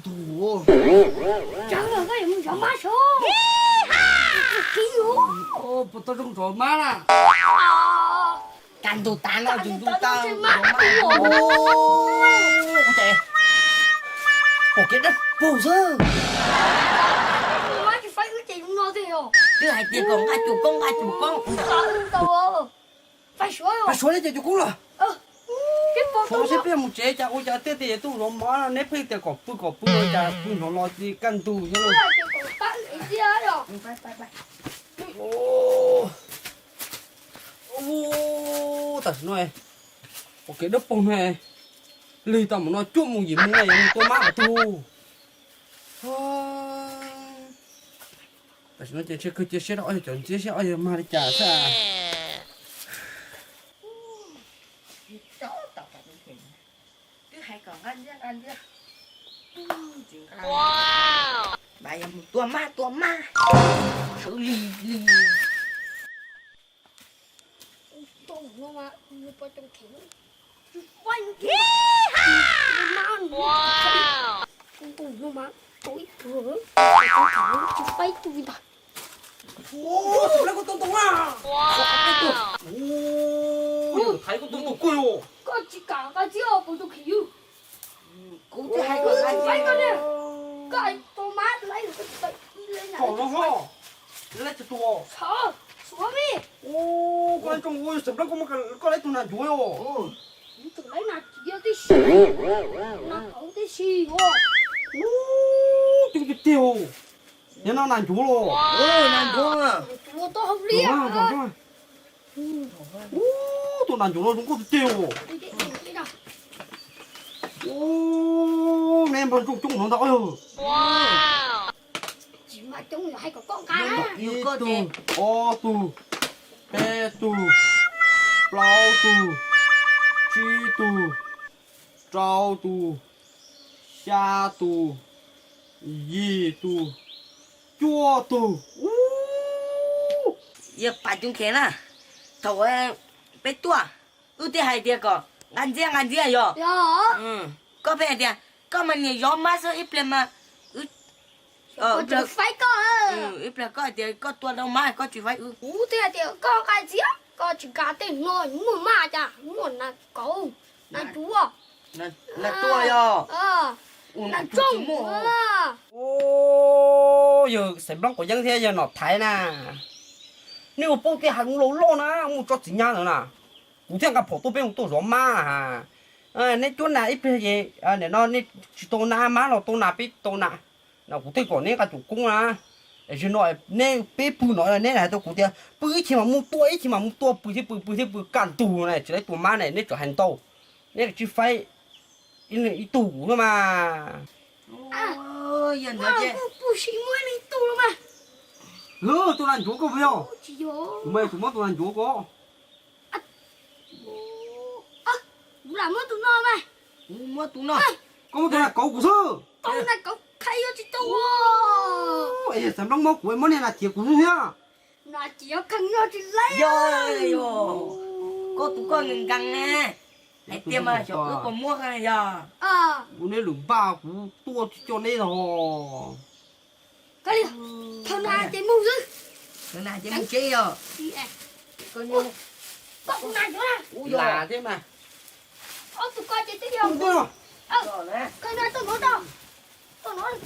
Tus, tsawv los koj yuav mus zov mab sav. Kiv yus. Puas tau zoo zov mab na? Kaj ntug tas no yus ntug tau zov mab. Ua cas pom kev dawb paug xwb. Mab tsis faib wb ces zoo no tiag yog. Twb hais tias kom nqa cuam koob nqa cuam koob. Faib suav, faib suav li ces cuam koob los. Suav seb peb mus tsev cas ua cas tiag tias tuaj zov mab no neb pheej tias kom pw kom pw ua cas pw hnov los li kaj ntug xwb. Tam sim no pom kev dawb paug no, lig tau mus no cuaj moos yim moos na yuav mus tua mab qhov twg. Tam sim no ces ntshe kawg cia siab rau ob yawg cov ntxiab seb ob yawg mag li cas xwb. Twb hais kom nqa ntxiab nqa ntxiab, tsis nqa. Mas yog mus tua mab tua mab, sawv lig lig. Tsis faib tus li ntag. Ua, tus lawv kuj tua ntoo na. Ua, tus thaiv kuj tua ntoo kuj yog. Koj tsis kam nqa ntxiab puas tus khim yus. Kuv twb hais kom nqa ntxiab. Koj tua mab laib koj tsis tau ib leeg na. Tsom no ho. Laib tsis tua. Txhob, txhob mi. Ua, koj laib tsoom ua xeem Nplog koj muab koj laib tus nas ncuav os. Tus laib nas txiv tib si, nas kauv tib si os. Ua, coob tiag tiag. Yog no nas ncuav los. Nas ncuav. Ua, tus nas ncuav no zoo nkauj tiag tiag os. Ua, neb npawg ntsoog coob no ntag. Ib tug, ob tug, peb tug, plaub tug, tsib tug, rau tug, xya tug, yim tug, cuaj tug. Ub, yog pas coob kheev na. Thaum peb tuaj, wb twb hais tias kom nqa ntxiab nqa ntxiab yog. Koj pheej hais tias koj mas niam zov mab xwb ib pliag mas wb, ib pliag koj hais tias koj tua tau mab koj tsis faib wb. Kuv twb hais tias koj nqa ntxiab koj tsis nqa tej no muaj mab cas muaj nas kauv nas ncuav. Nas tuaj yog. Nas tsooj. Yawg Xaiv Nplob quav yeeb thiab yawg Nom Thaiv na, nej ua paub tej hais mus laus loj na mus tso txiv nyab ntawd na, kuv thiaj nqa phom tuaj peb mus tuaj zov mab. Neb cuab nas ib pliag ces nim no nej tsis tau nas mab los tau nas peb tau nas, kuv thiaj kom neb nqa cuam koob na. Zaum no neb peb pw no neb hais rau kuv tias pw ib chim mam mus tua ib chim mam mus tua pw thiab pw pw thiab pw kaj ntug na tsis laib tua mab ne neb tseem hais ntau, neb tsis faib ib leeg ib tug kuv xwb mas. Yog ntawd ces kuv sim muab ib leeg ib tug los mas. Tus nas ncuav koj puas yog? Tsis yog. Kuv mas kuv muab tus nas ncuav ko. Kuv lam muab tus no mas. Kuv muab tus no. Koj muab tus nas kauv kuv xwb. Tau nas kauv qhia yuav tsis tau. Es Xaiv Nplob muab kuv muab niag nas ciav kuv xwb thiab. Nas ciav kheev yog tsis laib. Yog, koj tus koj nkees nkees ne. Hais tias mas xyov wb puas muab yog. Kuv neb lwm npaj kuv tuaj tsis coj neb los. Koj li, thaum nas ces mus xwb. Thaum nas ces mus tsev yog. Koj tus nas yuav na. Lam thiab mas. Ob tus ko ces twb yog. Koj nas tau nov tau. Tau nov.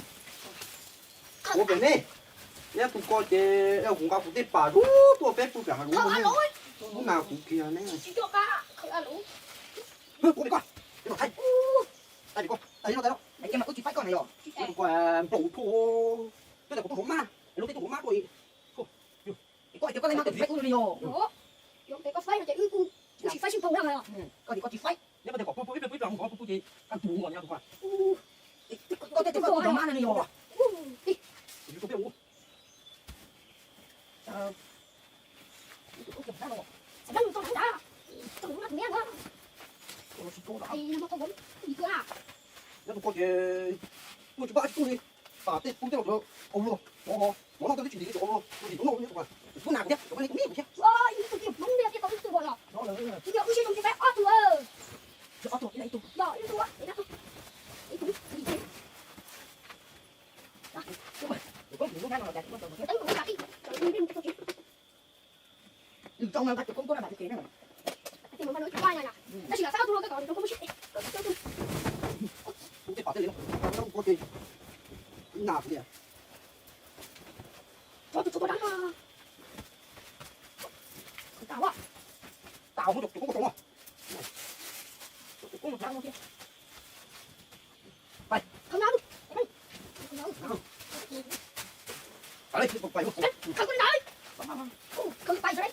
Kuv pem ne, neb tus ko ces kuv nqa kuv tej pam zub tuaj peb pw pem hav zoov, lub nas kuv kiag ne. Kuv pem koj, pem no thaij. Thaij pem koj, thaij no thaij no. Tus ko nplaum thuj, twb tias kuv tuaj zov mab, lub teb tuaj zov mab tuaj. Koj tias koj laib mab koj tsis faib ub li yog. Koj tias koj tsis faib, neb tias kom pw pw ib pliag pw ib pliag mus koj pw pw ces kaj ntug mus los nyob tus ko. Koj tias koj tuaj zov mab no li yog. Nyob tus ko ces tuaj tsis pab tsis tuaj li, tas tej pw tej los au luaj, mov mov noj tej twb tsis ntim li cov au luaj, ntim tus noj li, kuv nas kuv thiab, kuv nej kuv nej kuv thiab. Ib tug tiag Hmoob tiag tau ib tug los. Ib tug, ib tug, ib tug, ib tug. Ib tug, ib tug. Lwm zaus mas nqa cov koob tuaj nqa tus kev na. Kuv twb pom tej li no, ua ke ib nag tiag. Tas muab cov koob tuaj no. Cov koob no thiab. Pais, pais, pais.